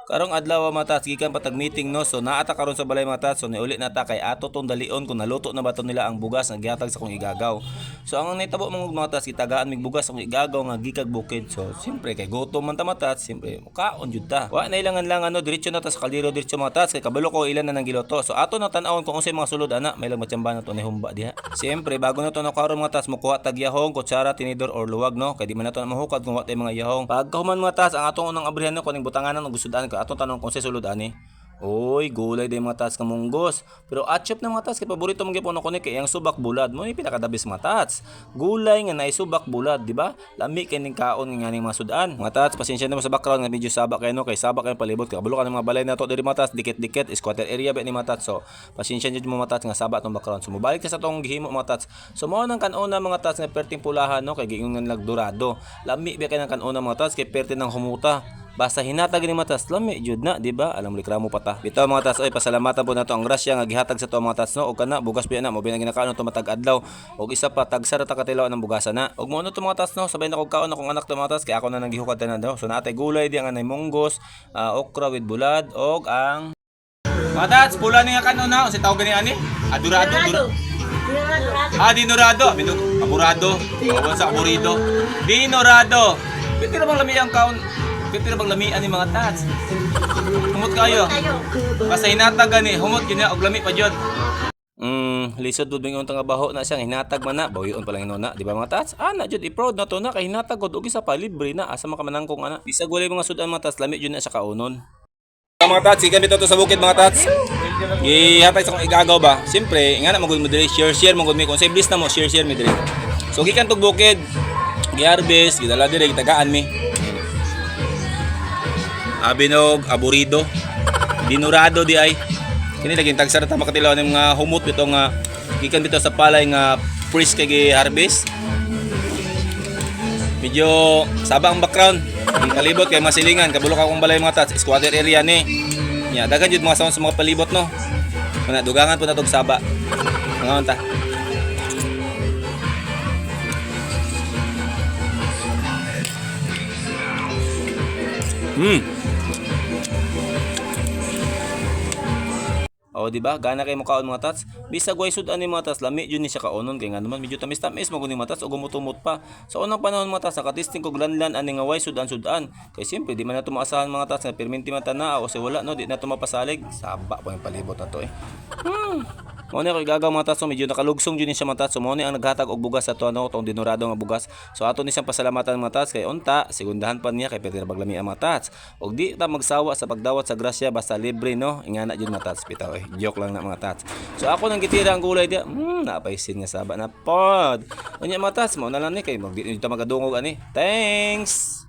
Karong adlaw, mga tats, gikan pa tag meeting, no. So naa ta karon sa balay, mga tats. So niuli na ta kay ato tong dalion kung naluto na ba to nila ang bugas nga gihatag sa akong igagaw. So ang nahitabo mga mga tats, gitagaan mig bugas akong igagaw nga gikag bukid. So siyempre kay gutom man ta, mga tats, siyempre kaon jud ta. Wa na ilangan lang ano, diretso na ta sa kaldero, diretso, mga tats, kay kabalo ko ilan na nang giluto. So ato na tan-awon kung unsay mga sulod ana, may lang matsamba na to ni humba diha. Siyempre bago na to nakaron, mga tats, mukuha tag yahong, kutsara, tinidor or luwag, no. Kay di man nato na mahukad kung wa tay mga yahong. Pagkahuman, mga tats, ang atong unang abrihan, no, kuning butanganan og sudan kay atong tanong kung unsay sulod ani. Oy, gulay day, mga tats, nga munggos. Pero atchop na, mga tats, kay paborito man gyapon ako ni kay ang subak bulad mo ni pinakadabis, mga tats. Gulay nga naay subak bulad, di ba? Lami kay ning kaon nga ning mga sudan. Mga tats, pasensya na mo sa background nga medyo saba kayo, no, kay saba kayo palibot. Kay kabalo ka ng mga balay nato diri, mga tats, dikit-dikit, squatter area ba ni, mga tats. So, pasensya jud mo, mga tats, nga saba atong background. So, mobalik ta sa atong gihimo, mga tats. So, mao nang kanuna, mga tats, nga perting pulahan, no, kay giingon nga nagdurado. Lami ba kay nang kanuna, mga tats, kay perte ng humuta. Basta hinatag ni matas, lami jud na, di ba? Alam reklamo pa ta. Bitaw, mga tas, oy, pasalamatan po nato ang grasya nga gihatag sa to, mga tas, no. Og kana bugas biya na mo biya ginakaon to matag adlaw. Og isa pa, tagsa ra ta katilaw ng bugasan na. Og mo to, mga tas, no, sabay na kog kaon akong anak to, mga tas, kay ako na nang gihukad tanan daw. So naatay gulay di nga nay munggos, okra with bulad og ang mga tats, pula ni nga kanon na, unsa tawag gani ani? Adurado, Dorado. Ah, dinorado. Bindog, aburado. Bawal sa aburido. Dinorado. Pwede na bang lami ang kaon? Pwede na bang lamian ni mga tats? Humot kayo. Basta hinatag gani, humot gini og lami pa jud. Lisod pud bingon nga baho na siyang hinatag man na, bawion pa lang inuna, di ba, mga tats? Ah, na jud i-proud na to na kay hinatag gud og isa pa libre na, asa man ka manangkong ana. Bisag walay mga sudan, mga tats, lami jud na sa kaunon. Mga tats, gikan bitaw to sa bukid, mga tats. Gihatag sa akong igagaw ba? Siyempre, nga na magud mo diri, share share magud mi kung sa iblis na mo, share share mi diri. So gikan tog bukid, giharvest, gidala diri, gitagaan mi. Abinog, aburido, dinurado di ay. Kini lagi tagsara ta makatilaw ng mga humot bitaw nga gikan bitaw sa palay nga fresh kay gi-harvest. Medyo saba ang background. Ang palibot kay masilingan, kabulok akong balay, mga tats, squatter area ni. Nya, daghan jud mga sound sa mga palibot, no. Kuna dugangan po na tog saba. Mga unta. O, di ba? Gana kay mukaon, mga tats. Bisag way sud-an ni, mga tats, lami jud ni siya kaonon kay nga naman medyo tamis-tamis mo guni, mga tats, ug gumutumot pa. Sa unang panahon, mga tats, nakatisting kog lanlan ani nga way sud-an-sud-an. Kay siyempre di man nato maasahan, mga tats, nga perminti man tana o si wala, no, di na to mapasalig. Saba pa yung palibot na to eh. Mao ni ako igagaw, mga tats, so medyo nakalugsong jud ni siya, mga tats. So mao ni ang naghatag og bugas sa ato, ano, tong dinurado nga bugas. So ato ni siyang pasalamatan, mga tats, kay unta segundahan pa niya kay pwede ra baglami ang mga tats. Og di ta magsawa sa pagdawat sa grasya basta libre, no. Ingana jud, mga tats, bitaw eh. Joke lang na, mga tats. So ako nang gitira ang gulay diya. Napaisin nga saba na pod. Unya, mga tats, mao na lang ni kay mag di ta magadungog ani. Thanks.